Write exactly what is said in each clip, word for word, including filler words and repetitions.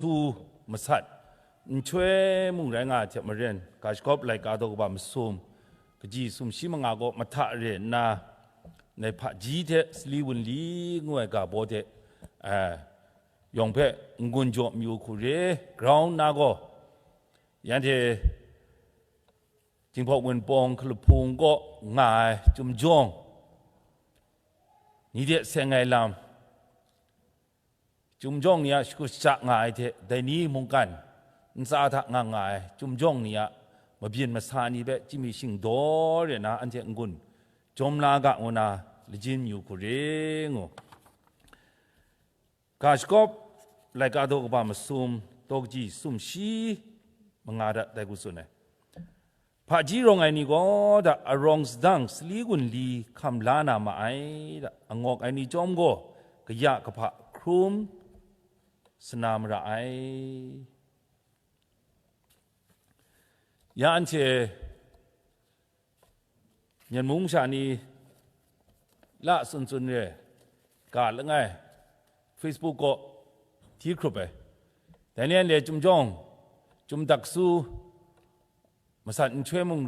su masat, nhtoi mung rai nga ai hte maren, ga shagawp laika daw kaba masum, kaji sumshi manga gaw mahta re nna, ndai hpaji hte sali wunli ngu ai ga baw hte, eh, yawng hpe n-gun jaw mayu hku re, grau nna gaw, yanhte Jinghpaw Wunpawng hkalahpung kaw nga ai Chyum Jawng ni de seng ai lam, Chyum Jawng ni a shakut shaja nga ai hte, dai ni mungkan ntsa hta nga nga ai Chyum Jawng ni a mabyin masa ni hpe chyinghpi shingdaw re na anhte n-gun jawm la ga ngu na lajin mayu hku re ngu. Ga shagawp laika daw kaba masum, daw kaji sumshi manga hta dai hku tsun ai. Hpaji rawng ai ni gaw da arawng sadang sali gunli hkam la na ma ai da, angawk ai ni chyawm gaw kaya kahpa hkrum sana mara ai. Ya anhte Myen mung masha ni la tsun tsun re, ga langai, Facebook kaw hti hkrup ai. Dai ni anhte Chyum Jawng, Chyum Daksu, masat nhtoi mung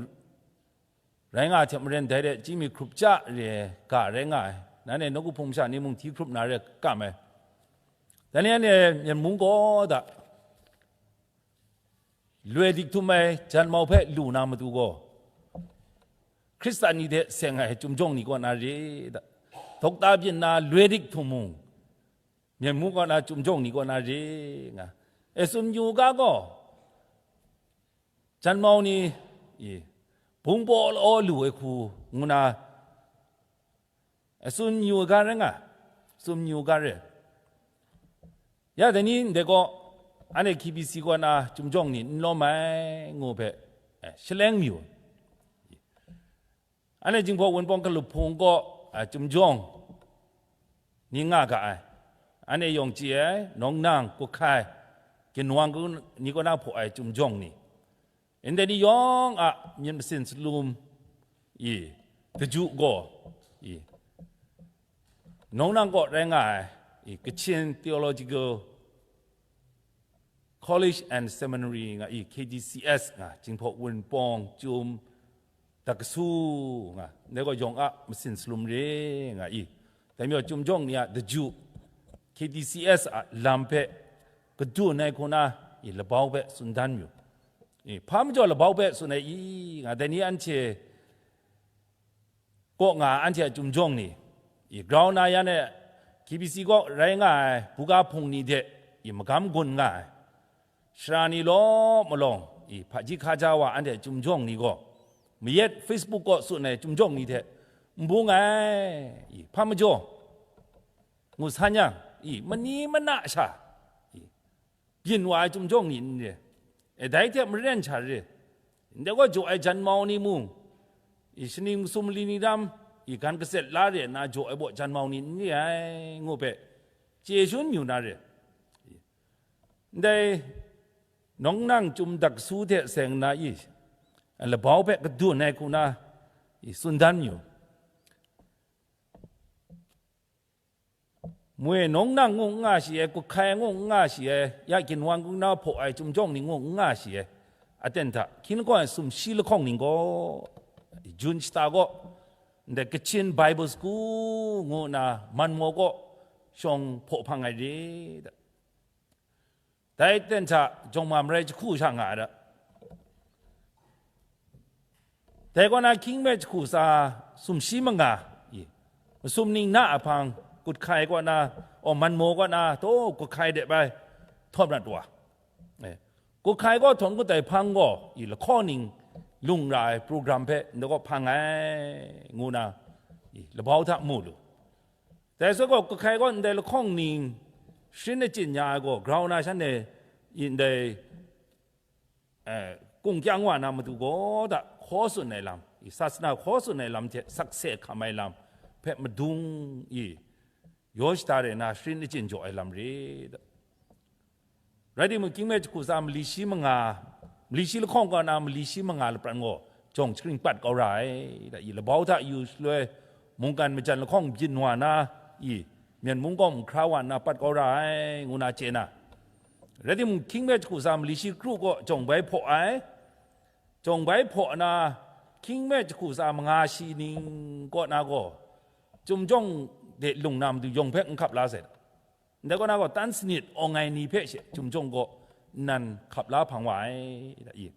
rai nga ai hte maren, dai de chyinghpi hkrup ja re ai ga rai nga ai. Nanhte nawku hpung masha ni mung hti hkrup na re kam ai. Dai ni anhte Myen mung kaw da, loi dik htum ai janmau hpe lu na matu gaw, Hkristan ni hte seng ai Chyum Jawng ni kaw na re da, dokta byin na loi dik htum mung, Myen mung kaw na Chyum Jawng ni kaw na re nga. E tsun yu ga gaw, janmau ni, i, bungbaw law lu ai hku ngu na, e tsun yu ga rai nga, tsun yu ga re. Ya dai ni ndai gaw, anhte K B C kaw na Chyum Jawng ni n lawm ai ngu hpe, eh, shaleng mayu. Anhte Jinghpaw Wunpawng hkalahpung kaw, eh, Chyum Jawng ni nga ga ai. Anhte yawng chye ai, nawng nang, kut hkai, ginwang ni kaw na hpaw ai Chyum Jawng ni. Ndai ni yawng a myit masin salum i, kaju gaw i, nawng nang kaw rai nga ai i, Kachin Theological College and Seminary nga i, K T C S nga, Jinghpaw Wunpawng Chyum Daksu nga, ndai gaw yawng a masin salum re nga i, dai majaw Chyum Jawng ni a daju, K T C S a lam hpe kadun ai hku na i, labau hpe tsun dan yu. I, hpa majaw labau hpe tsun ai i, nga dai ni anhte kaw nga ai anhte a Chyum Jawng ni, i, grau na yan e K B C kaw rai nga ai buga hpung ni de, i, magam gun nga ai. Sara ni law malawng, i, hpaji hkaja wa anhte a Chyum Jawng ni gaw, mayat Facebook kaw tsun ai Chyum Jawng ni hte n bung ai, i, hpa majaw, ngu san yang, i, mani mana sha, i, byin wa ai Chyum Jawng ni n re, e, dai hte maren sha re, ndai gaw jaw ai janmau ni mung, i, shaning masum mali ni ram, i, gan katset la re nna jaw ai baw janmau ni n re ai, ngu hpe chye shun yu na re. Ndai nawng nang Chyum Daksu hte seng nna i, labau hpe kadun ai hku na, i, tsun dan yu. Mwe nawng nang ngu n nga shi ai, kut hkai ngu n nga shi ai, ya ginwang gung na hpaw ai Chyum Jawng ni ngu n nga shi ai, aten hta hkying lagawn ai sumshi lahkawng ning gaw, Jun shata gaw, ndai Kachin Bible School ngu nna Manmaw kaw shawng hpaw hpang ai re. Dai ten hta jawng ma marai jahku sha nga ai da. Dai kaw na hkying me jahku tsa sumshi manga, i, masum ning na a hpang, kut hkai kaw na, aw, Manmaw kaw na, taw, kut hkai de bai, htawt mat wa. E, kut hkai kaw htawn kut ai hpang gaw, i, lahkawng ning lung ra ai program hpe ndai kaw hpang ai, ngu na, i, labau hta mu lu. Dai sut gaw, kut hkai gaw ndai lahkawng ning sharin achyin ya ai gaw, grau na shanhte i ndai, eh, kungkyang wa na matu gaw da, hkaw tsun ai lam, i sasana hkaw tsun ai lam hte sakse hkam ai lam hpe madung i yaw shada re na sharin achyin jaw ai lam re da. Rai timung, hkying me jahku tsa mali shi manga, mali shi lahkawng kaw na mali shi manga lapran gaw jawng jahkring pat kau ra ai, da, i labau hta yu shaloi mungkan majan lahkawng byin wa na, i Myen mung kaw mahkra wa nna pat kau ra ai, ngu na chye na. Rai timung, hkying me jahku tsa mali shi kru kaw jawng bai hpaw ai. Jawng bai hpaw na, hkying me jahku tsa manga shi ning kaw na gaw, Chyumjawng de lung na matu yawng hpe n hkap la sai. Ndai kaw na gaw, tan sanit awng ai ni hpe she Chyumjawng kaw nnan hkap la hpang wa ai, da i.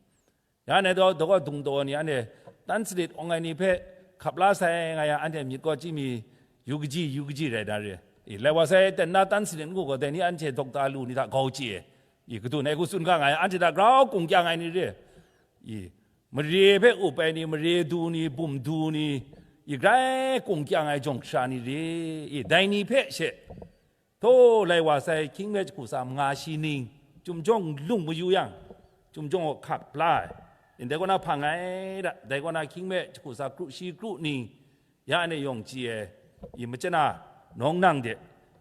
Ya, anhte daw, daw dung taw ni, anhte tan sanit awng ai ni hpe hkap la sai nga yang, anhte myit gaw chyi mi yu kaji, yu kaji rai na re. I, lai wa sai, ten na tan sanit n-gu gaw, dai ni anhte dokta lu ni hta grau chye, i, kadun ai hku tsun ga nga yang, anhte hta grau kung kyang ai ni re. I, mare hpe up ai ni, mare du ni, bum du ni, i, grai kung kyang ai jawng hkra ni re. I, dai ni hpe she, Htaw, lai wa sai, hkying me jahku tsa manga shi ning, Chyumjawng lung mayu yang, Chyumjawng gaw hkap la ai. Ndai kaw na hpang ai da, dai kaw na hkying me jahku tsa kru shi kru ning, ya anhte yawng chyi ai, i, machana nawng nang de,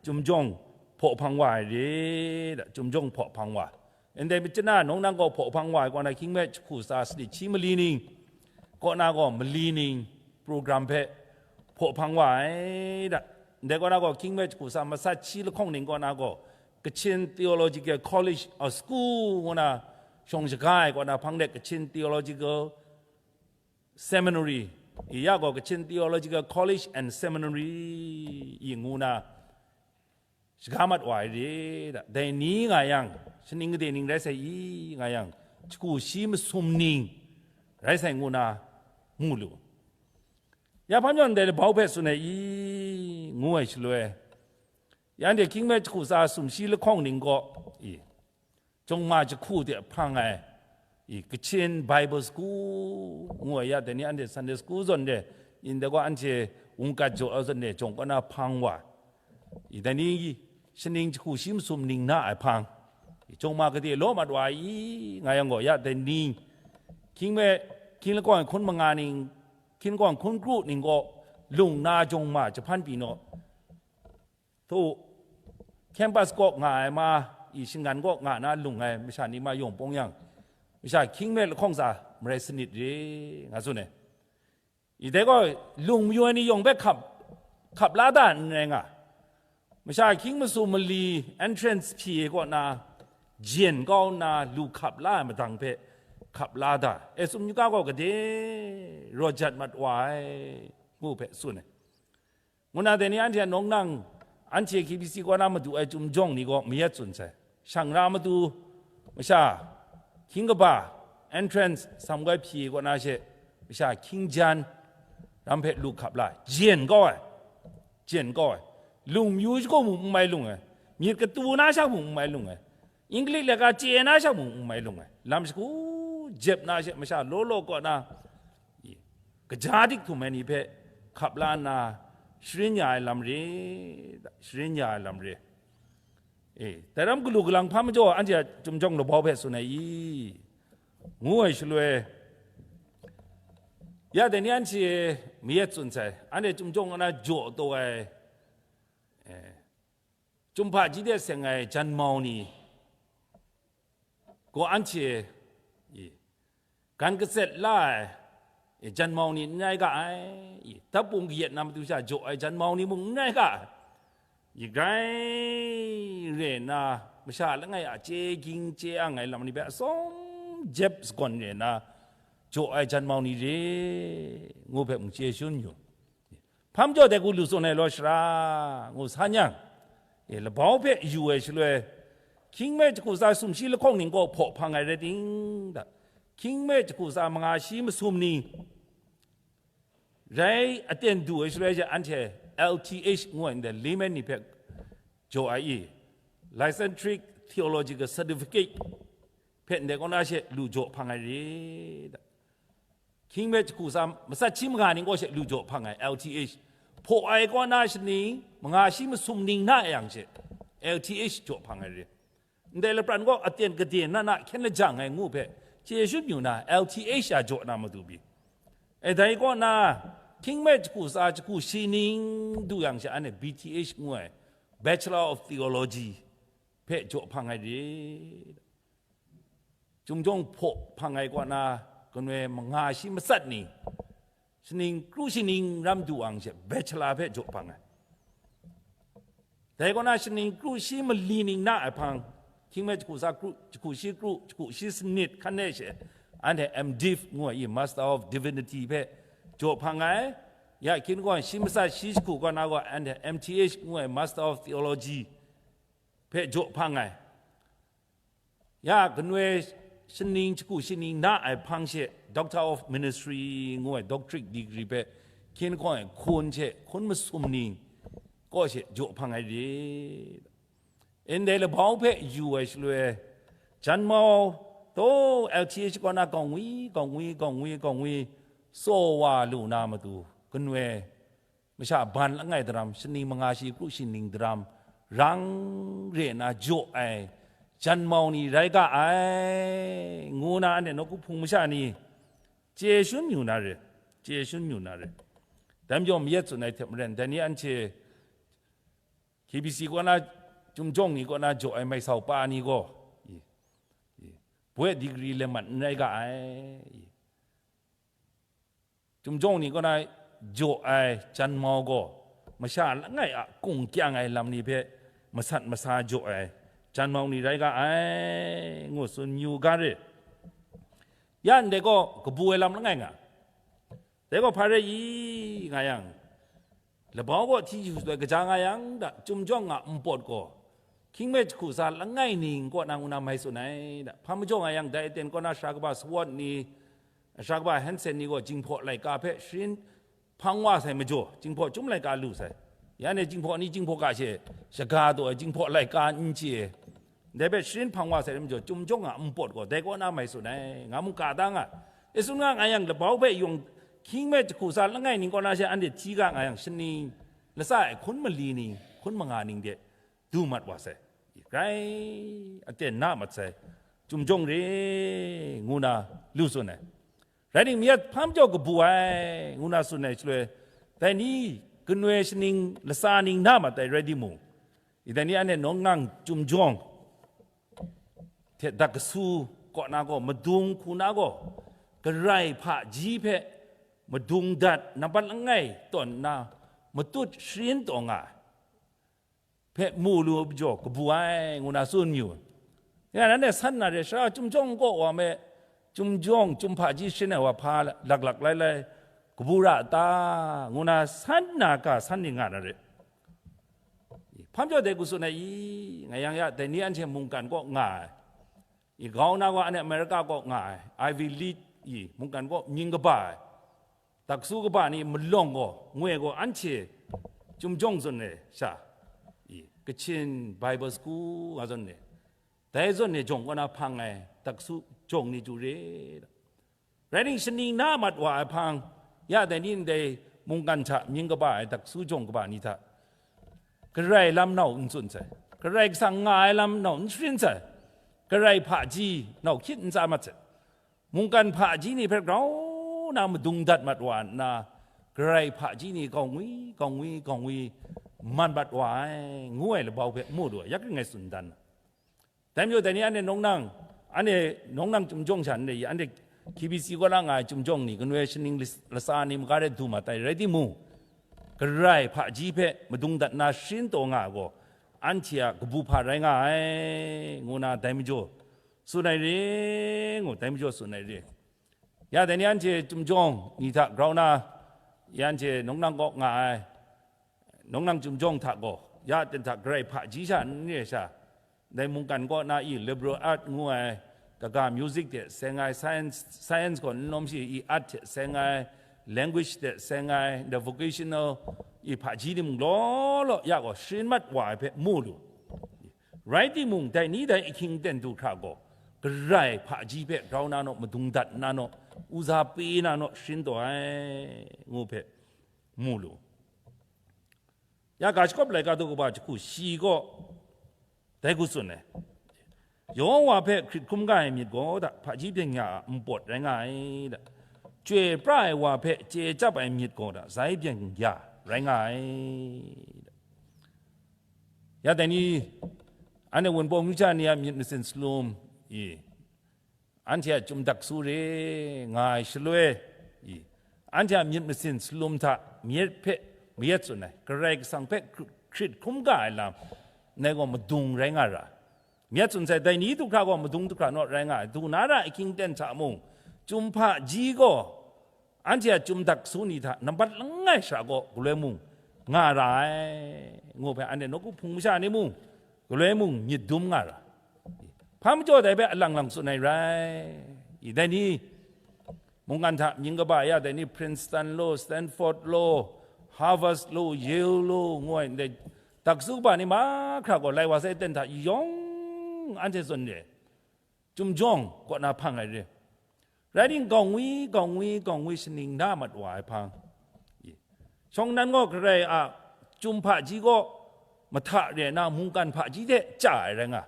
Chyumjawng hpaw hpang wa ai re da, Chyumjawng hpaw hpang wa. Ndai machana nawng nang gaw hpaw hpang wa ai kaw na, hkying me jahku tsa sanit shi mali ning kaw na gaw mali ning program hpe hpaw hpang wa ai da. Ndai kaw na gaw, hkying me jahku tsa masat shi lahkawng ning kaw na gaw, Kachin Theological College or School ngu na shawng shaga ai kaw na hpang de, Kachin Theological Seminary, i ya gaw, Kachin Theological College and Seminary, i ngu na shaga mat wa ai re da. Dai ni nga yang, shaning gade ning rai sai i nga yang, jahku shi masum ning rai sai ngu na mu lu. Ya hpa majaw ndai labau hpe tsun ai i, ngu ai shaloi, ya anhte hkying me jahku tsa sumshi lahkawng ning gaw i, jawng ma jahku de hpang ai, i, Kachin Bible School ngu ai ya, dai ni anhte Sunday School zawn de, ndai gaw anhte wungkat jaw ai zawn de, jawng kaw na hpang wa, i, dai ni shaning jahku shi masum ning na ai hpang, i, jawng ma gade law mat wa i, nga yang gaw, ya dai ni hkying me, hkying lakawng hkun manga ning, hkying lakawng hkun kru ning gaw lung na jawng ma jahpan pyi naw. Htaw, campus kaw nga ai ma, i, shinggan kaw nga na lung ai masha ni ma yawng pawng yang, masha hkying me lahkawng tsa marai sanit re, nga tsun ai. I, dai gaw lung mayu ai ni yawng hpe hkap, hkap la da n rai nga. Masha hkying masum mali entrance hpyi ai kaw na, jen kau nna lu hkap la ai madang hpe hkap la da. E, tsun yu ga gaw gade rawt jat mat wa ai, ngu hpe tsun ai. Ngu na, dai ni anhte a nawng nang, anhte K B C kaw na madu ai Chyumjawng ni gaw mayat tsun sai. Shang ra matu, masha hkying kaba, entrance, sam goi hpyi kaw na she, masha hkying jan, ram hpe lu hkap la, jen kau ai, jen kau ai, lung mayu shagu mung n mai lung ai, myit katu na sha mung n mai lung ai, English laika chye na sha mung n mai lung ai, lam shagu jep na she masha law law kaw na, i, kaja dik htum ai ni hpe hkap la nna, sharin ya ai lam re, sharin ya ai lam re. E, dai ram galu galang hpa majaw anhte a Chyumjawng labau hpe tsun ai i? Ngu ai shaloi, ya dai ni anhte mayat tsun sai, anhte Chyumjawng na jaw taw ai, e, Chyum hpaji de seng ai janmau ni gaw anhte, i, gan katset la ai, i, janmau ni n rai ga ai, i, dap pung kayat na matu sha jaw ai janmau ni mung n rai ga ai, i, grai re nna, masha langai a chye ging chye ang ai lam ni hpe atsawm jep sagawn re nna, jaw ai janmau ni re, ngu hpe mung chye shun yu. Hpa majaw dai hku lu tsun ai law shara, ngu san yang, e, labau hpe yu ai shaloi, hkying me jahku tsa sumshi lahkawng ning gaw hpaw hpang ai rai ting, da, hkying me jahku tsa manga shi masum ni rai aten du ai shaloi she, anhte L T H ngu ai ndai layman ni hpe jaw ai i, Lycanthropic Theological Certificate hpe ndai kaw na she lu jaw hpang ai re, da. Hkying me jahku tsa masat shi manga ning gaw she lu jaw hpang ai, L T H. Hpaw ai kaw na shaning manga shi masum ning na yang she, L T H jaw hpang ai re. Ndai lapran gaw aten gade na na hkyen lajang ai ngu hpe chye shut yu na, L T H a jaw na matu pyi. E, dai kaw na, hkying me jahku tsa jahku shi ning du yang she, anhte B T H ngu ai, Bachelor of Theology hpe jaw hpang ai re. Chyumjawng hpaw hpang ai kaw na, ganoi manga shi matsat ni, shaning kru shi ning ram du ang she, bachelor hpe jaw hpang ai. Dai kaw na, shaning kru shi mali ning na ai hpang, Hkying me jahku sa kru, jahku shi kru, jahku shi sanit hkan e she, anhte M Div ngu ai, Master of Divinity hpe jaw hpang ai. Ya hkying gaw shi matsat shi jahku kaw na gaw, anhte M Th ngu ai, Master of Theology hpe jaw hpang ai. Ya, ganoi shaning jahku shaning na ai hpang she, Doctor of Ministry ngu ai doctorate degree hpe hkying hkawng e hkun she, hkun masum ning kaw she jaw hpang ai re. Ndai labau hpe yu ai shaloi, janmau taw L T H kaw na gaw ngwi, gaw ngwi, gaw ngwi, gaw ngwi, tsaw wa lu na matu, ganoi masha ban langai daram, shaning manga shi kru shaning daram, rang re na jaw ai, janmau ni rai ga ai, ngu na anhte nawku hpung masha ni chye shun yu na re, chye shun yu na re. Dai majaw mayat tsun ai hte maren, dai ni anhte K B C kaw na, Chyum Jawng ni kaw na jaw ai mai sau pa ni gaw, i, i, poet degree le mat n rai ga ai, i. Chyum Jawng ni kaw na jaw ai janmau gaw, masha langai a kung kyang ai lam ni hpe masat masa jaw ai janmau ni rai ga ai, ngu tsun yu ga re. Ya ndai gaw kabu ai lam langai nga. Dai gaw hpa rai i, nga yang, labau gaw hti yu shaloi kaja nga yang, da, Chyum Jawng a npawt gaw, hkying me jahku sa langai ning kaw na ngu na mai tsun ai, da. Hpa majaw nga yang, dai aten kaw na sara kaba Sword ni, sara kaba Hansen ni gaw Jinghpaw laika hpe sharin hpang wa sai majaw, Jinghpaw Chyum laika lu sai. Ya ni Jinghpaw ni Jinghpaw ga she shaga taw ai Jinghpaw laika n chye. Dai hpe sharin hpang wa sai lam jaw, Chyum Jawng a npawt gaw dai kaw na mai tsun ai, nga mung ka da nga. E tsun nga nga yang, labau hpe yung hkying me jahku sa langai ning kaw na she anhte hti ga nga yang, shaning latsa e hkun mali ning, hkun manga ning de du mat wa sai. Grai aten na mat sai, Chyum Jawng re, ngu na lu tsun ai. Rai ningmi a hpa majaw kabu ai, ngu na tsun ai shaloi, dai ni ganoi shaning latsa ning na mat ai rai timung, i dai ni anhte nawng nang Chyum Jawng hte Dak Kasu kaw na gaw madung hku na gaw, Karai hpaji hpe madung dat nampat langai tawn nna matut sharin taw nga ai hpe mu lu majaw kabu ai, ngu na tsun yu. Ya, nanhte san na re, sara Chyum Jawng kaw wa me, Chyum Jawng, Chyum hpaji sharin ai wa hpa laklak lai lai kabu ra ta, ngu na san na ga san ning nga na re. Hpa majaw dai hku tsun ai i, nga yang ya, dai ni anhte mungkan kaw nga ai. I, grau na gaw anhte America kaw nga ai, Ivy League i mungkan kaw mying kaba ai, Dak Kasu kaba ni malawng gaw, ngoi gaw anhte Chyum Jawng zawn e sha, i, Kachin Bible School nga zawn e, dai zawn e jawng kaw na hpang ai Dak Kasu jawng ni chyu re. Rai ningmi shaning na mat wa ai hpang, ya dai ni ndai mungkan hta mying kaba ai Dak Kasu jawng kaba ni hta, Karai lam nau n tsun sai, Karai Kasang nga ai lam nau n sharin sai, Karai hpaji nau hkyit n tsa mat sai, mungkan hpaji ni hpe grau na madung dat mat wa nna, Karai hpaji ni gaw ngwi, gaw ngwi, gaw ngwi man mat wa ai, ngu ai labau hpe mu lu ai, yak ring ngai tsun dan. Dai majaw dai ni anhte nawng nang, anhte nawng nang Chyum Jawng sha n re i, anhte K B C kaw na nga ai Chyum Jawng ni, ganoi shaning lis-, latsa ni maga rai du mat ai rai timung, Karai hpaji hpe madung dat na sharin taw nga ai gaw, anhte a kabu hpa rai nga ai, ngu na dai majaw tsun ai re, ngu dai majaw tsun ai re. Ya dai ni anhte Chyum Jawng ni hta grau na, ya anhte nawng nang kaw nga ai, nawng nang Chyum Jawng hta gaw, ya ten hta Karai hpaji sha n re sha, dai mungkan kaw na i liberal art ngu ai, kaga music hte seng ai, science, science gaw n lawm shi i art hte seng ai, language hte seng ai, the vocational i hpaji ni mung law law ya gaw sharin mat wa ai hpe mu lu. Rai timung, dai ni dai ahkying ten du hkra gaw, Karai hpaji hpe grau na naw, madung dat na naw, uza pe na naw, sharin taw ai, ngu hpe mu lu. Ya ga shakawp laika daw kaba jahku shi gaw, dai hku tsun ai, Yawwa hpe hkrit hkrum ga ai myit gaw da, hpaji byeng ya a npawt rai nga ai da, chyoi pra ai wa hpe chye chyap ai myit gaw da, zai byeng ya rai nga ai da. Ya dai ni, anhte Wunpawng myu ja ni a myit masin salum i, anhte a Chyum Dak Kasu re nga ai shaloi i, anhte a myit masin salum hta myit hpe mayat tsun ai, Karai Kasang hpe hkrit hkrum ga ai lam, ndai gaw madung rai nga ra. Myit tsun sai, dai ni du hkra gaw madung du hkra naw rai nga ai. Du na ra ahkying ten hta mung, Chyum hpaji gaw anhte a Chyum daksu ni hta nambat langai shara gaw galoi mung nga ra ai, ngu hpe anhte nawku hpung masha ni mung, galoi mung myit dum nga ra. Hpa majaw dai hpe alang lang tsun ai rai. I dai ni, mungkan hta mying kaba ya dai ni, Princeton law, Stanford law, Harvard law, Yale law, ngu ai ndai daksu kaba ni mahkra gaw lai wa sai ten hta yawng anhte zawn re, Chyum jawng kaw na hpang ai re. Rai timung, gawng wi, gawng wi, gawng wi shaning na mat wa ai hpang. Shawng nnan gaw Karai a Chyum hpaji kaw mahta re na mungkan hpaji hte chya ai rai nga.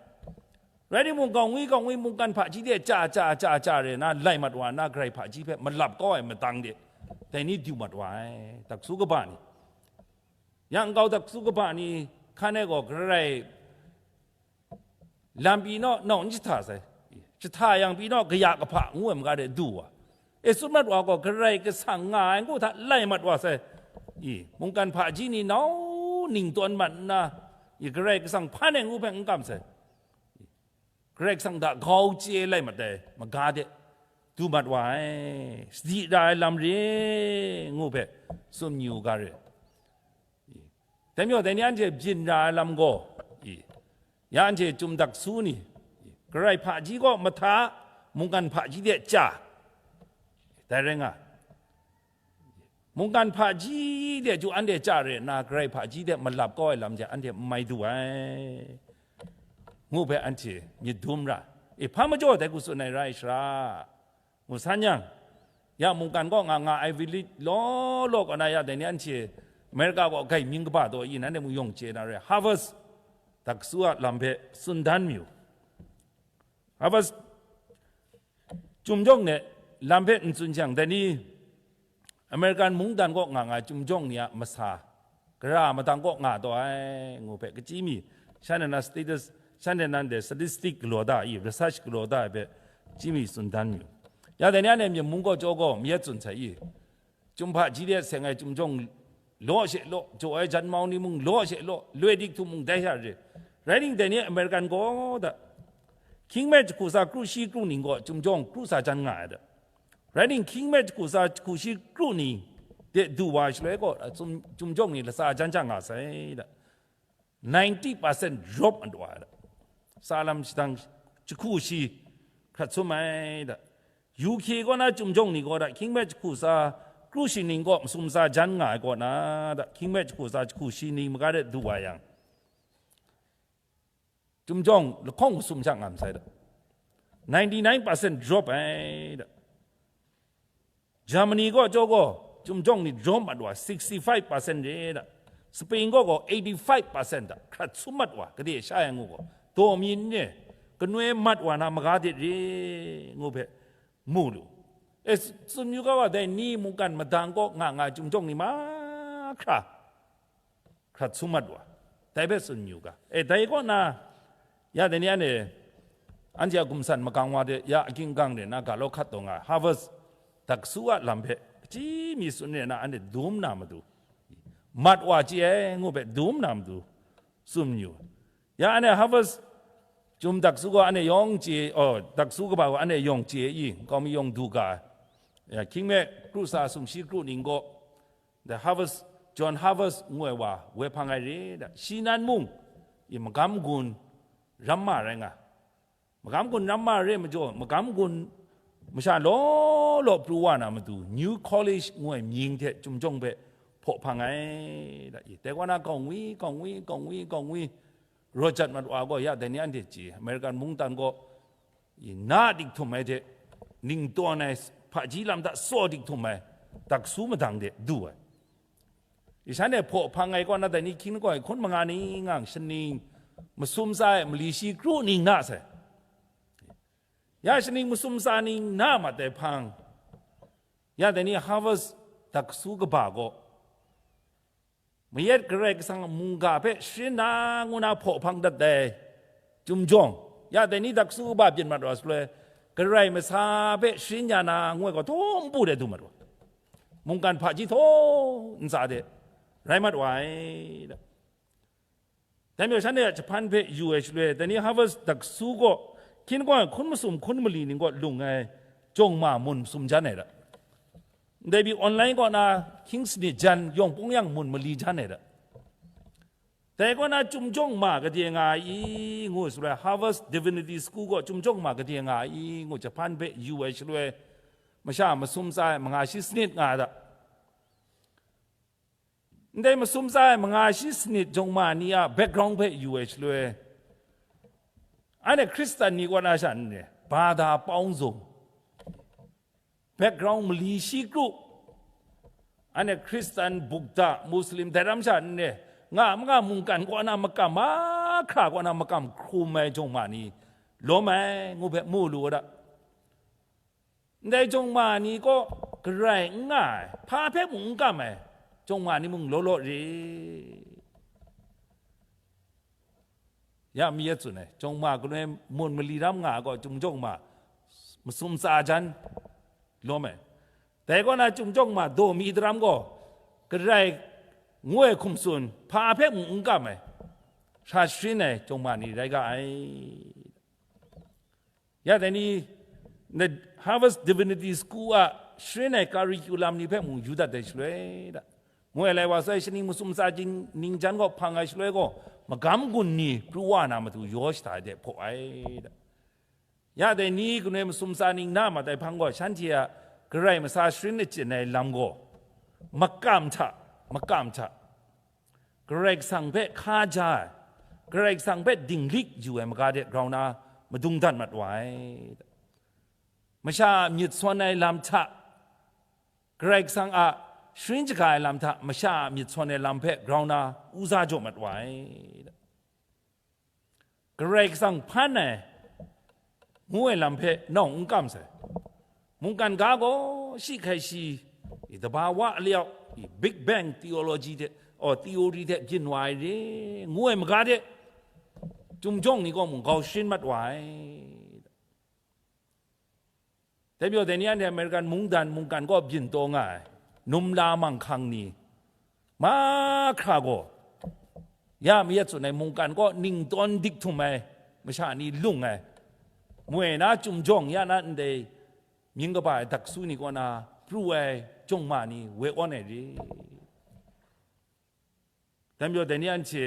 Rai timung, gawng wi, gawng wi, mungkan hpaji hte chya, chya, chya, chya re na lai mat wa na Karai hpaji hpe malap kau ai madang de, dai ni du mat wa ai, daksu kaba ni. Yang nkau daksu kaba ni hkan e gaw Karai lam pyi naw, nau n jahta sai. Jahta yang pyi naw, kaya kahpa ngu ai maga de du wa. E tsun mat wa gaw, Karai Kasang nga ai ngu hta lai mat wa sai. I, mungkan hpaji ni nau ning tawn mat nna, i, Karai Kasang hpan ai ngu hpe n kam sai. Karai Kasang hta grau chye lai mat ai maga de du mat wa ai, sadi ra ai lam re ngu hpe tsun yu ga re. Dai majaw, dai ni anhte byin ra ai lam gaw, i, ya anhte Chyum daksu ni, i, Karai hpaji kaw mahta mungkan hpaji de chya, dai rai nga. Mungkan hpaji de chyu anhte chya re nna, Karai hpaji de malap kau ai lam hte anhte n mai du ai, ngu hpe anhte myit dum ra. E, hpa majaw dai hku tsun ai rai sara, ngu san yang, ya mungkan kaw nga nga Ivy League law law kaw na ya dai ni anhte America kaw grai mying kaba taw i, nanhte mung yawng chye na re, Harvard daksu a lam hpe tsun dan mayu. Harvard Chyum jawng ni lam hpe n tsun jang, dai ni American mungdan kaw nga nga Chyum jawng ni a masa, gara madang kaw nga taw ai, ngu hpe kachyi mi, shanhte na status, shanhte nan de statistic galaw da i, research galaw da ai hpe, kachyi mi tsun dan mi. Ya dai ni anhte myen mung kaw chyaw gaw, myit tsun sai i, Chyum hpaji de seng ai Chyum jawng law she law, jaw ai jan mau ni mung law she law, loi dik htum mung dai sha re. Rai timung, dai ni American gaw da, hkying me jahku tsa kru shi kru ning gaw Chyum jawng kru tsa jan nga ai da. Rai timung, hkying me jahku tsa jahku shi kru ning de du wa shaloi gaw, Chyum, Chyum jawng ni latsa jan ja nga sai da. Ninety percent drop mat wa ai da. Tsa lam shadang jahku shi hkrat sum ai da. U K kaw na Chyum jawng ni gaw da, hkying me jahku tsa kru shi ning gaw masum tsa jan nga ai kaw na da, hkying me jahku tsa jahku shi ning maga de du wa yang, Chyum jawng lahkawng masum sha nga masai da. Ninety nine percent drop ai da. Germany gaw chyaw gaw, Chyum jawng ni drop mat wa, sixty five percent re da. Spain gaw gaw, eighty five percent da, hkrat sum mat wa, gade sha yang ngu gaw, daw mi n re, kanoi mat wa na maga dit re, ngu hpe mu lu. E, tsun yu ga wa, dai ni mungkan madang kaw nga nga Chyum jawng ni mahkra hkrat sum mat wa, dai hpe tsun yu ga. E, dai kaw na, ya dai ni anhte, anhte a gumsan magang wa de, ya akying gang de na ga law hkat taw nga ai, Harvard daksu a lam hpe, kachyi mi tsun re na, anhte dum na matu, mat wa chye ai, ngu hpe dum na matu, tsun yu. Ya anhte Harvard Chyum daksu gaw anhte yawng chye, oh, daksu kaba gaw anhte yawng chye i, nkau mi yawng du ga ai. Ya, hkying me kru tsa sumshi kru ning gaw, The Harvest, John Harvest ngu ai wa, woi hpang ai re da. Shi nan mung, i magam gun ram ma rai nga. Magam gun ram ma re majaw, magam gun masha law law pru wa na matu, New College ngu ai mying hte Chyum jawng hpe hpaw hpang ai da. I, dai kaw na gaw ngwi, gaw ngwi, gaw ngwi, gaw ngwi, rawt jat mat wa gaw, ya dai ni anhte chye, American mungdan gaw, i, na dik htum ai hte, ning tawn ai hpaji lam hta saw dik htum ai, daksu madang de du ai. I, shanhte hpaw hpang ai kaw na dai ni hkying lagaw e hkun manga ni ngang shaning masum tsa e mali shi kru ning na sai. Ya shaning masum tsa ning na mat ai hpang, ya dai ni Harvest daksu kaba gaw, mayat Karai Kasang a mungga hpe sharin na ngu na hpaw hpang dat ai Chyum jawng, ya dai ni daksu kaba byin mat wa shaloi, Karai masa hpe sharin ya na ngu ai gaw, htaw npu de du mat wa, mungkan hpaji htaw ntsa de rai mat wa ai da. Dai majaw shanhte a jahpan hpe yu ai shaloi, dai ni Harvard daksu kaw hkying hkun masum hkun mali ning kaw lung ai jawng ma mun masum jan ai da. Ndai pyi online kaw na hkying sanit jan yawng pawng yang mun mali jan ai da. Dai kaw na chyum jawng ma gade nga ai i, ngu shaloi, Harvard Divinity School kaw chyum jawng ma gade nga ai i, ngu jahpan hpe yu ai shaloi, masha masum tsa ai manga shi sanit nga ai da. Ndai masum tsa ai manga shi sanit jawng ma ni a background hpe yu ai shaloi, anhte Hkristan ni kaw na sha n re, bada paung zung, background mali shi kru, anhte Hkristan, Buddha, Muslim, dai ram sha n re, nga manga mungkan kaw na makam, mahkra kaw na makam hkrum ai jawng ma ni lawm ai, ngu hpe mu lu ga da. Ndai jawng ma ni kaw garai n nga ai, hpa hpe mung n kam ai jawng ma ni mung law law re. Ya mi yet tsun ai, jawng ma galoi mun mali ram nga ai gaw, chyum jawng ma masum tsa jan lawm ai. Dai kaw na chyum jawng ma daw mi daram gaw, garai ngu ai hkum tsun, hpa hpe mung n kam ai, hkra sharin ai jawng ma ni rai ga ai. Ya dai ni, na Harvard Divinity School a sharin ai curriculum ni hpe mung yu dat ai shaloi da. Ngu ai lai wa sai, shaning masum tsa jing ning jan gaw hpang ai shaloi gaw, magam gun ni pru wa na matu yaw shada ai de hpaw ai da. Ya dai ni, kanoi masum tsa ning na mat ai hpang gaw, shanhte a garai masa sharin achyin ai lam gaw, makam hta, makam hta, Karai Kasang hpe hkaja ai, Karai Kasang hpe dinglik yu ai maga de grau na madung dat mat wa ai. Masha a myit sawn ai lam hta, Karai Kasang a sharin shaga ai lam hta, masha a myit sawn ai lam hpe grau na uza jaw mat wa ai. Karai Kasang hpan ai ngu ai lam hpe nawng n kam sai. Mungkan ga gaw shi hkai shi, i dabawa alyau, i Big Bang theology hte, aw, theory hte byin wa ai re, ngu ai maga de, chyum jawng ni gaw mung grau sharin mat wa ai. Dai majaw, dai ni anhte American mungdan mungkan kaw byin taw nga ai, num la manghkang ni, mahkra gaw, ya mayat tsun ai mungkan kaw ningtawn dik htum ai masha ni lung ai, moi na chyum jawng ya na ndai mying kaba ai daksu ni kaw na pru ai jawng ma ni woi awn ai re. Dai majaw, dai ni anhte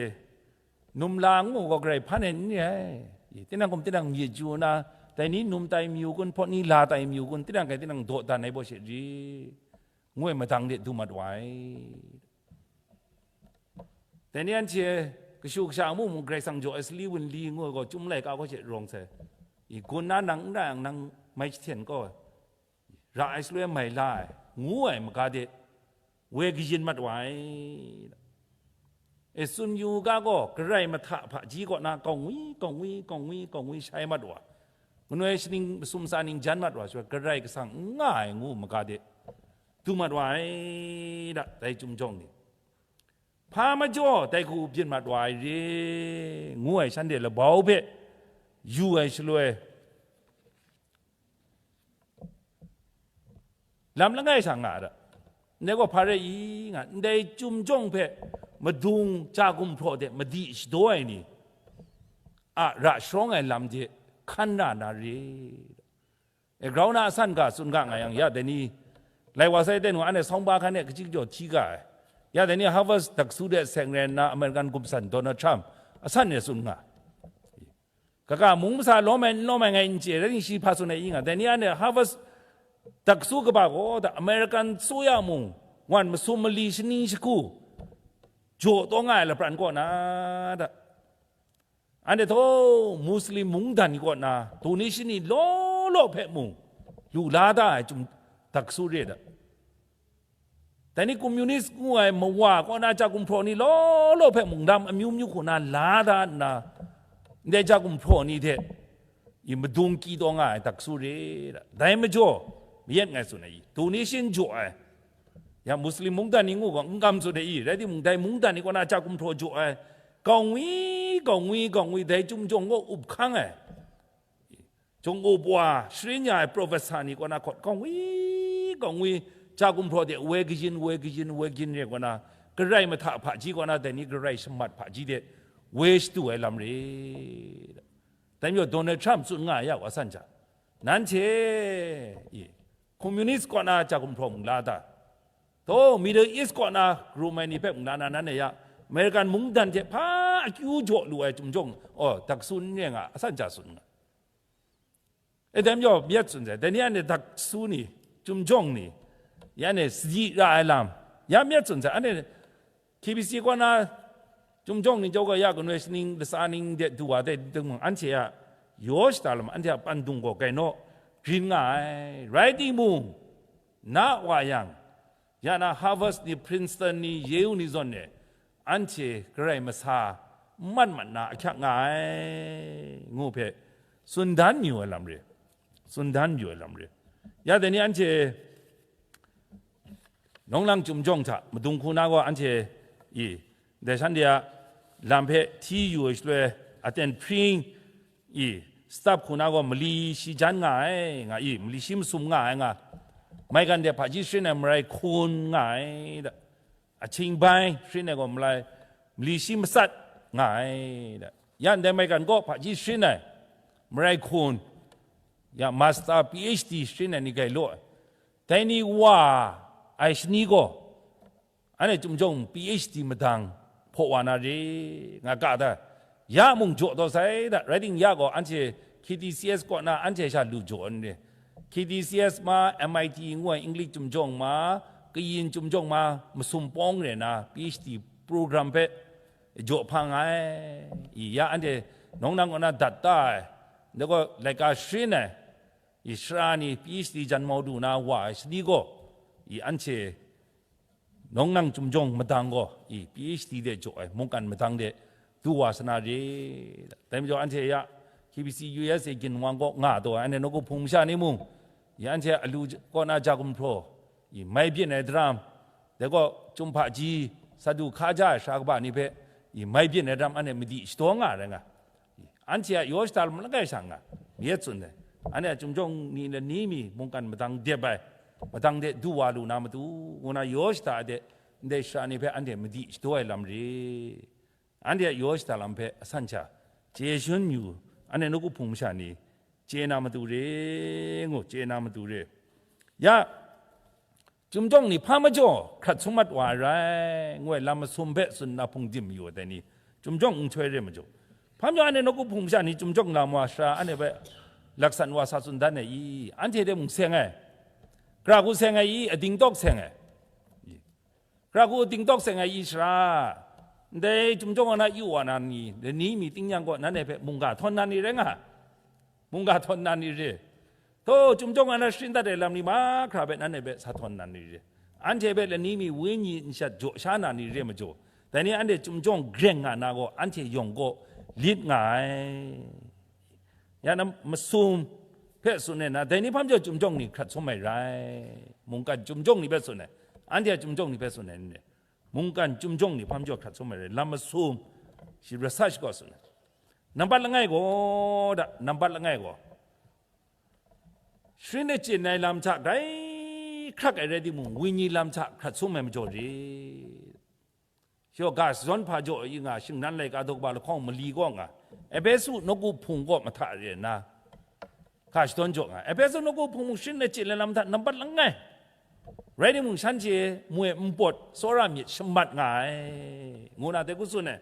num la ngu gaw garai hpan ai n re ai. Tinang hkum tinang myit yu na, dai ni num tai mayu kun, hpawt ni la tai mayu kun, tinang kai tinang dawdan ai baw she ri, ngu ai madang de du mat wa ai. Dai ni anhte kashu kasha a mu mung Karai Kasang jaw ai sali wunli ngu ai gaw, chyum laika gaw she rawng sai. I gun na nang n ra yang, nang mai jahten gaw ra ai shaloi mai la ai, ngu ai maga de, woi kayin mat wa ai. E, tsun yu ga gaw, Karai mahta hpaji kaw na kawngwi, kawngwi, kawngwi, kawngwi shai mat wa, manoi shaning masum tsa ning jan mat wa, shaloi Karai Kasang n nga ai ngu maga de, du mat wa ai da, dai chyum jawng ni. Hpa majaw dai hku byin mat wa ai re, ngu ai shanhte labau hpe yu ai shaloi, lam langai sha nga ai da. Ndai gaw hpa rai i nga, ndai chyum jawng hpe madung ja gumhpraw de madi shadaw ai ni a ra sharawng ai lam de hkan ra na re. E, grau na asan ga tsun ga nga yang, ya dai ni, lai wa sai ten wa, anhte sawng ba hkan e kachik jaw hti ga ai, ya dai ni Harvard daksu de seng rai nna American gumsan Donald Trump asan e tsun nga. Kaga mung masa lawm ai n lawm ai ngai n chye, rai timung shi hpa tsun ai i nga, dai ni anhte Harvard daksu kaba gaw, da American suya mung wan masum mali shaning shagu jaw taw nga ai lapran kaw na, da, anhte htaw Muslim mungdan ni kaw na, duni shani law law hpe mung lu la da ai chyum daksu re da. Dai ni communist ngu ai mawa kaw na ja gumhpraw ni law law hpe mung lam amyu myu hku na la da nna, ndai ja gumhpraw ni hte i madung kyi taw nga ai daksu re da. Dai majaw, mayat ngai tsun ai i, duni shin jaw ai, ya Muslim mungdan ni ngu gaw n kam tsun ai i, rai timung, dai mungdan ni kaw na ja gumhpraw jaw ai, kawngwi, kawngwi, kawngwi, dai chyum jawng gaw up hkang ai. Jawng up wa, sharin ya ai professor ni kaw na hkawt, kawngwi, kawngwi, ja gumhpraw de woi kayin, woi kayin, woi kayin re kaw na, Karai mahta hpaji kaw na, dai ni Karai shamat hpaji de woi shadu ai lam re. Dai majaw Donald Trump tsun nga ai ya, wa san hta, nanhte, i, communist kaw na ja gumhpraw mung la ta? Taw, Middle East kaw na karum ai ni hpe mung la na, nanhte ya, American mungdan hte hpa akyu jaw lu ai chyum jawng, oh, daksu n re nga, a san hta tsun nga. E, dai majaw myit tsun sai, dai ni anhte daksu ni, chyum jawng ni, ya anhte sadi ra ai lam, ya myit tsun sai, anhte K B C kaw na chyum jawng ni jaw gaw ya, kanu ai shaning latsa ning de du wa de, anhte a yaw shada lam, anhte a pandung gaw gai naw, grin nga ai, rai timung, na wa yang, ya na Harvard ni, Princeton ni, Yale ni zawn e, anhte Karai masa n mat mat na ahkyak nga ai, ngu hpe tsun dan mayu ai lam re, tsun dan mayu ai lam re. Ya dai ni anhte nawng lang chyum jawng hta madung hku na gaw, anhte, i, dai shanhte a lam hpe hti yu ai shaloi, aten hpring, i, stap hku na gaw mali shi jan nga ai, nga i, mali shi masum nga ai nga, maigan de hpaji sharin ai marai hkun nga ai da, ahkying bai sharin ai gaw malai, mali shi matsat nga ai da, ya ndai maigan gaw hpaji sharin ai marai hkun, ya master P H D sharin ai ni gai law ai, dai ni wa ai shani gaw, anhte chyum jawng P H D madang hpaw wa na re, nga ga da, ya mung jaw taw sai da, rai timung ya gaw anhte K T C S kaw na anhte sha lu jaw n re. K T C S ma, M I T ngu ai English chyum jawng ma, kayin chyum jawng ma, masum pawng re na P H D program hpe jaw hpang ai, i, ya anhte nawng lang kaw na dat ta ai, ndai gaw laika sharin ai, i, sara ni P H D jan mau du na wa ai shani gaw, i, anhte nawng lang chyum jawng madang gaw, i, P H D de jaw ai mungkan madang de du wa sa na re. Dai majaw anhte ya K B C U S A ginwang kaw nga taw ai, anhte nawku hpung masha ni mung, i, anhte alu j-, kaw na ja gumhpraw, i, mai byin ai daram, dai gaw chyum hpaji, sadu hkaja ai sara kaba ni hpe, i, mai byin ai daram anhte madi shadaw nga rai nga. Anhte a yaw shada lam langai sha nga, myit tsun ai. Anhte a chyum jawng ni lani mi mungkan madang dep ai, madang de du wa lu na matu, ngu na yaw shada de, ndai sara ni hpe anhte madi shadaw ai lam re. Anhte a yaw shada lam hpe a san hta chye shun yu, anhte nawku hpung masha ni chye na matu re, ngu, chye na matu re. Ya, Chyum jawng ni hpa majaw hkrat sum mat wa ai rai, ngu ai lam masum hpe tsun na hpung dim mayu ai dai ni, chyum jawng nhtoi re majaw, hpa majaw anhte nawku hpung masha ni chyum jawng lam wa sara, anhte hpe laksan wa sa tsun dan ai i? Anhte de mung seng ai, gara hku seng ai i? Ading tawk seng ai i? Gara hku ading tawk seng ai i sara? Ndai chyum jawng wa na yu wa na ni, lani mi ting yang gaw nanhte hpe mungga htawn na ni rai nga, mungga htawn na ni re. Htaw, chyum jawng wa na sharin dat ai lam ni mahkra hpe nanhte hpe sa htawn na ni re. Anhte hpe lani mi wenyi nshat jaw sha na ni re majaw, dai ni anhte chyum jawng greng nga na gaw, anhte yawng gaw lit nga ai. Ya na masum hpe tsun ai na, dai ni hpa majaw chyum jawng ni hkrat sum ai rai. Mungkan chyum jawng ni hpe tsun ai, anhte a chyum jawng ni hpe tsun ai ni, mungkan chyum jawng ni hpa majaw hkrat sum ai rai, lam masum shi rasa shi gaw tsun ai. Nambat langai gaw, da, nambat langai gaw, sharin achyin ai lam hta grai hkrak ai rai timung, wenyi lam hta hkrat sum ai majaw re. Shaw ga shadawn hpa jaw i nga, shingnan laika daw kaba lahkawng mali kaw nga, Ehpesu nawku hpung kaw mahta re nna, ga shadawn jaw nga, Ehpesu nawku hpung mung sharin achyin ai lam hta nambat langai rai timung, shanhte moi npawt tsawra myit shamat nga ai, ngu na dai hku tsun ai.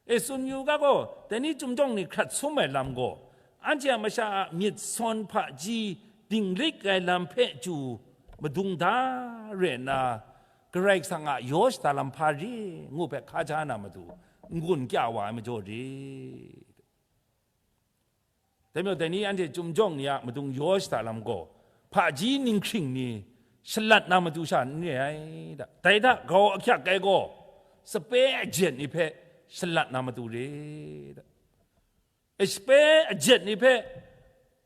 E, tsun yu ga gaw, dai ni chyum jawng ni hkrat sum ai lam gaw, anhte a masha a myit sawn hpaji dinglik ai lam hpe chyu madung da re nna, Karai Kasang a yaw shada lam hpa re ngu hpe hkaja na matu, n-gun kya wa ai majaw re. Dai majaw, dai ni anhte chyum jawng ni a madung yaw shada lam gaw, hpaji ninghkring ni shalat na matu sha n re ai da. Dai hta grau ahkyak ai gaw, sape ajen ni hpe shalat na matu re da. E, sape ajen ni hpe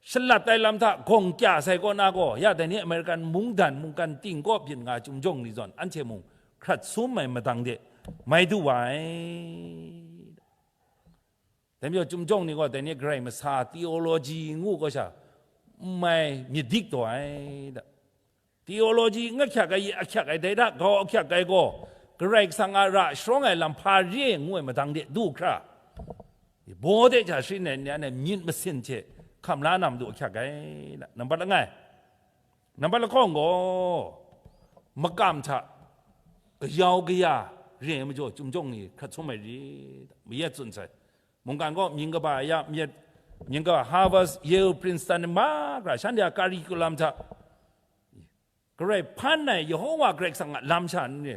shalat ai lam hta gawng kya sai kaw na gaw, ya dai ni American mungdan mungkan ting kaw byin nga chyum jawng ni zawn, anhte mung hkrat sum ai madang de mai du wa ai. Dai majaw, chyum jawng ni gaw dai ni Karai masa theology ngu gaw sha, n mai myit dik taw ai da. Theology n ahkyak ai, ahkyak ai, dai hta grau ahkyak ai gaw, Karai Kasang a ra sharawng ai lam hpa re ngu ai madang de du hkra, Baw de hta sharin ai ni anhte myit masin hte hkam la na matu ahkyak ai. Nambat langai, nambat lahkawng gaw, makam hta kayau kaya re ai majaw, chyum jawng ni hkrat sum ai rit, mayat tsun sai. Mungkan gaw mying kaba ya myit, mying kaba Harvard, Yale, Princeton, mahkra shanhte a curriculum hta, Karai hpan ai Yehova Karai Kasang a lam sha ni,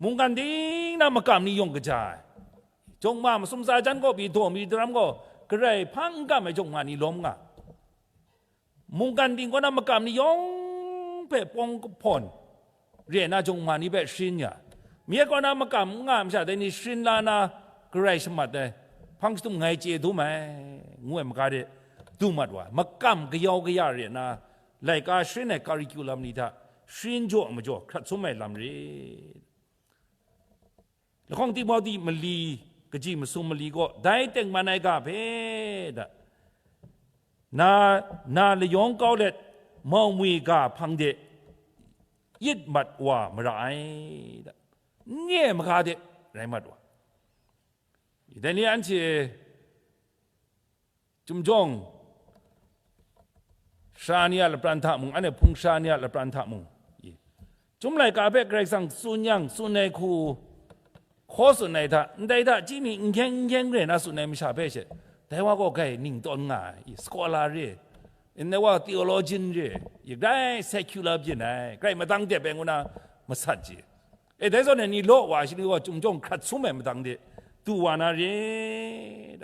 mungkan ting na makam ni yawng kaja ai. Jawng ma masum tsa jan kaw pyi daw mi daram gaw, Karai hpang n kam ai jawng ma ni lawm nga. Mungkan ting kaw na makam ni yawng hpe pawng kahpawn re na jawng ma ni hpe sharin ya, mi kaw na makam n nga ai masha dai ni sharin la na, Karai shamat ai, hpang shadum ngai chye dum ai, ngu ai maga de, du mat wa ai. Makam kayau kaya re na, laika sharin ai curriculum ni hta sharin jaw ai majaw, hkrat sum ai lam re. Lahkawng Timohti mali, kaji masum mali gaw, dai tengman ai ga hpe da, na, na layawng kau let, mau mwi ga hpang de yit mat wa mara ai, da, n re ai maga de rai mat wa. Dai ni anhte Chyum jawng sara ni a lapran hta mung, anhte hpung sara ni a lapran hta mung, i, chyum laika hpe Karai Kasang tsun yang, tsun ai hku hkaw tsun ai hta, ndai hta chyi mi n hkyeng n hkyeng re na tsun ai masha hpe she, dai wa gaw grai ning tawn nga ai, i, scholar re, ndai wa theologian re, i, grai secular byin ai, grai madang dep ai ngu na masat ji. E, dai zawn e ni law wa ai shi ni gaw chyum jawng hkrat sum ai madang de du wa na re.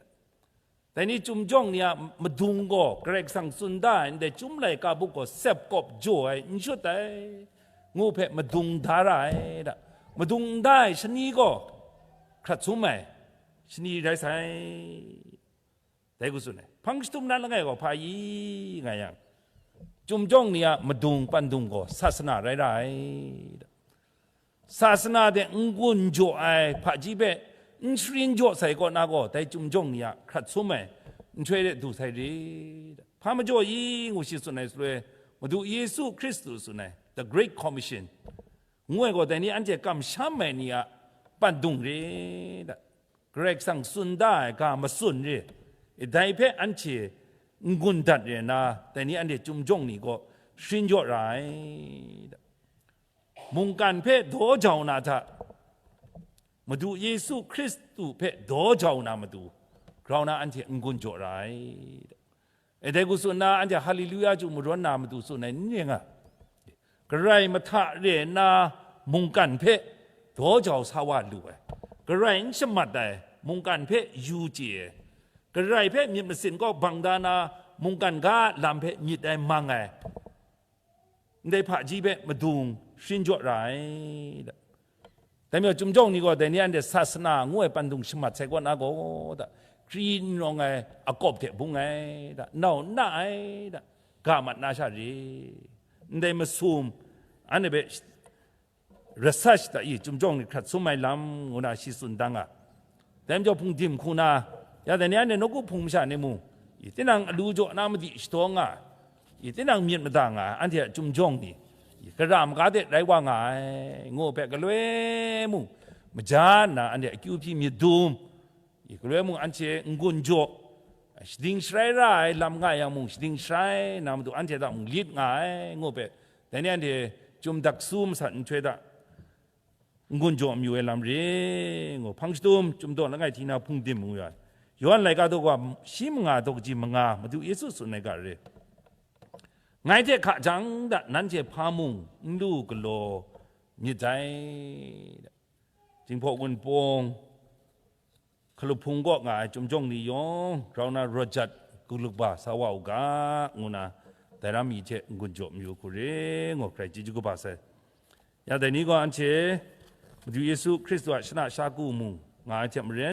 Dai ni chyum jawng ni a madung gaw Karai Kasang tsun da ai ndai chyum laika buk gaw sep kawp jaw ai n shut ai, ngu hpe madung da ra ai da. Madung n da ai shani gaw hkrat sum ai shani rai sai. Dai hku tsun ai. Hpang shadum na langai gaw hpa i nga yang, chyum jawng ni a madung pandung gaw sasana rai ra ai da. Sasana de n-gun jaw ai hpaji hpe n sharin jaw sai kaw na gaw, dai chyum jawng ni a hkrat sum ai nhtoi de du sai re. Hpa majaw i ngu shi tsun ai shaloi, Madu Yesu Hkristu tsun ai, The Great Commission, ngu ai gaw, dai ni anhte kamsham ai ni a pandung re da. Karai Kasang tsun da ai ga matsun re. E, dai hpe anhte n-gun dat re na, dai ni anhte chyum jawng ni gaw sharin jaw ra ai da. Mungkan hpe daw jau na hta, Madu Yesu Hkristu hpe daw jau na matu, grau na anhte n-gun jaw ra ai. E, dai hku tsun na, anhte Haleluya chyu marawn na matu tsun ai n ring a? Karai mahta re nna mungkan hpe daw jau sa wa lu ai, Karai n shamat ai mungkan hpe yu chye ai, Karai hpe myit masin kaw bang da na mungkan ga a lam hpe myit ai mang ai, ndai hpaji hpe madung sharin jaw ra ai da. Dai majaw, chyum jawng ni gaw dai ni anhte sasana ngu ai pandung shamat sai kaw na gaw da, kri n rawng ai akawp hte bung ai da, nau n na ai da, ga mat na sha re. Ndai masum, anhte hpe ras sa shada i, chyum jawng ni hkrat sum ai lam ngu na shi tsun dang a. Dai majaw hpung dim hku na, ya dai ni anhte nawku hpung masha ni mung, i, tinang alu jaw na madi shadaw nga ai, i, tinang myit mada nga ai, anhte a chyum jawng ni, i, kara maga de rai wa nga ai, ngu hpe galoi mung, maja nna anhte akyu hpyi myit dum, i, galoi mung anhte n-gun jaw, shading sharai ra ai lam nga yang mung, shading sharai na matu anhte hta mung lit nga ai, ngu hpe, dai ni anhte chyum daksu masat nhtoi hta, n-gun jaw mayu ai lam re, ngu hpang shadum, chyum daw langai hti na hpung dim ngu ya, Yawhan laika daw ga shi manga daw kaji manga, Madu Yesu tsun ai ga re, ngai hte hka jang da nanhte hpa mung n lu galaw myit dai. Jinghpaw Wunpawng, hkalup hpung kaw nga ai chyum jawng ni yawng, grau na rawt jat, galuk ba sa wa u ga, ngu na, dai ram mi hte n-gun jaw mayu hku re, ngu hkrai chyeju kaba sai. Ya dai ni gaw anhte Madu Yesu Hkristu a shana sha ku mung nga ai hte maren,